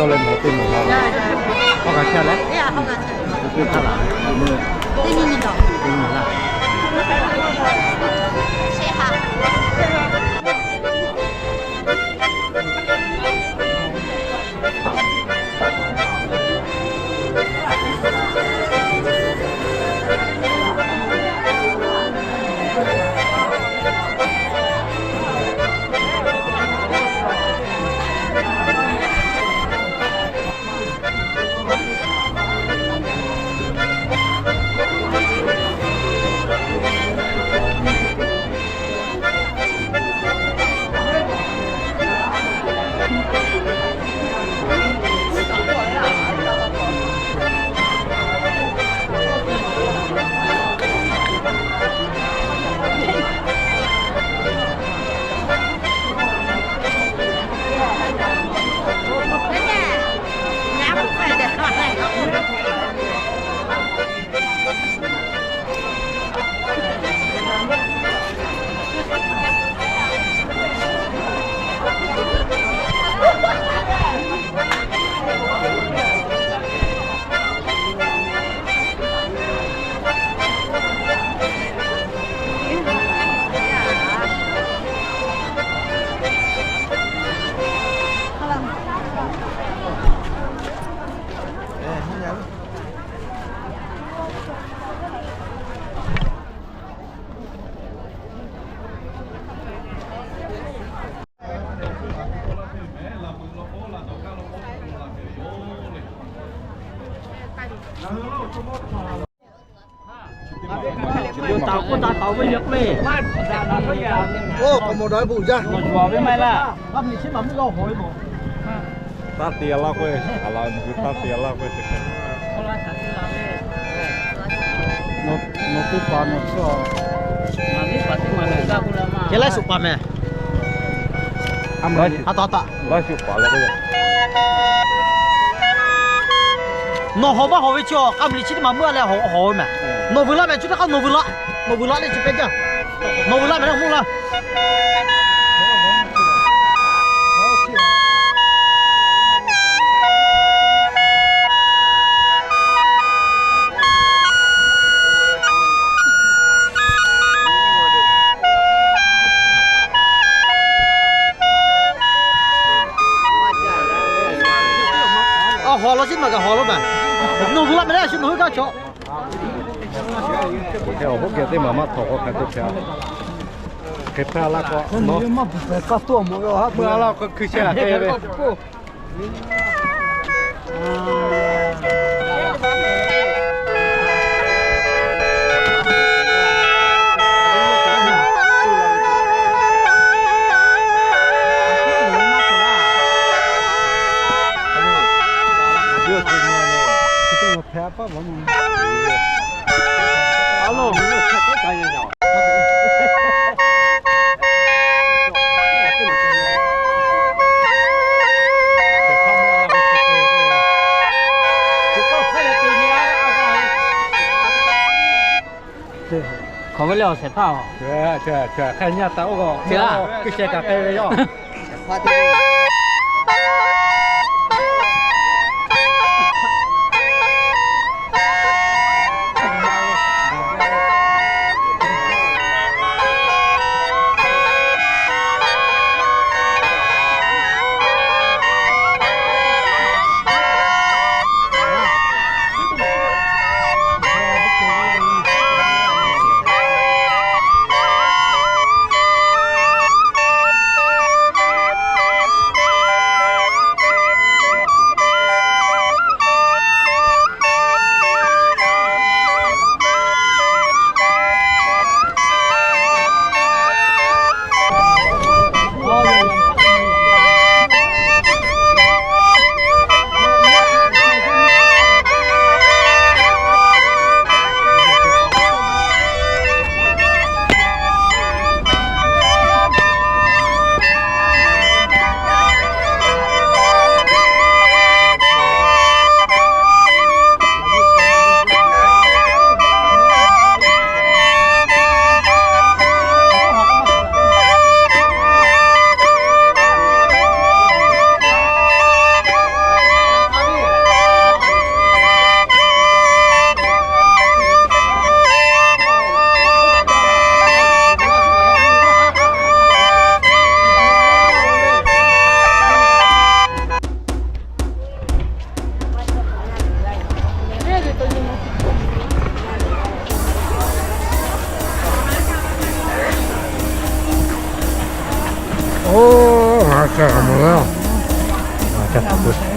Leh mawˬ teˇ mawˬ la, hawˉ g'a chehˇ leh, teˇ hk'aˇ laˬ, teˇ nyi nyi laˬ, teˇ nyi laˬ. Oˇ k'awꞈ mawˬ daꞈ ve bvuhꞈ jaˇ. Taˇ te laˇ k'oˆ ve, a la mvuhˇ taˇ te laˇ k'oˆ ve. Nawˬ teˇ hpaˍ nawˬ chi a, hk'e laiˉ shuˍ paˍ mehˍ. A taˍ taˍ, laiˉ shuˍ paˍ leh k'o, nawˬ hawˬ maˇ hawˬ ve chi a, k'a mvuhˇ liꞈ chi teˇ maˬ meuˇ a leh hawˬ hawˬ ve mehˍ. Nawˬ vuiˬ laˇ mehˍ, chi teˇ hk'aˇ nawˬ vuiˬ laˇ, nawˬ vuiˬ laˇ leh chi pehˇ jaˇ. Nawˬ vuiˬ laˇ mehˍ, nawˬ mvuhˇ laˇ. A hawˬ law chi maˬ kaꞈ hawˬ law mehˍ. Nawˬ vuiˬ laˇ mehˍ leh a shu nawˬ hui kaˇ chaw. Hk'e awˬ hoˉ geh teˇ maˬ maˇ htawꞈ k'o hk'aˬ hk'e te hk'e hk'e hpehˇ laˇ k'o, maˇ bvuhꞈ pehˍ kaˇ tuˇ a mawˬ ve awˬ ha meuˇ a laˇ k'o hkui sheh a hk'e ve. Hk'aˬ ve le awˬ shehˍ hpaˇ a, hk'e nyi a taˍ oˇ k'o, hkui sheh kaꞈ hk'e ve yoˬ. Oˇ, ngaˬ ca mawˬ laˇ. Ngaˬ ca tuˬ.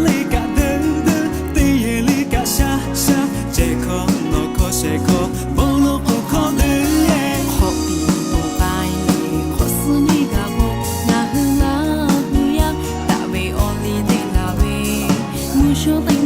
le kaꞈ deuˆ deuˆ, teˇ yehˬ le kaꞈ shaˉ shaˉ, cehˬ hkawˇ nawˬ hkawˇ shehˍ hkawˇ bon lo k'o hkawˇ deuˆ leh, hk'awꞈ piˍ ponˬ k'ai, hk'awꞈ suh nyiˇ g'aꞈ k'o, ngaˬ hui laˇ hui yaˇ daꞈ ve awˬ liˇ teˇ laˬ ve, mvuhˇ shawˉ teˇ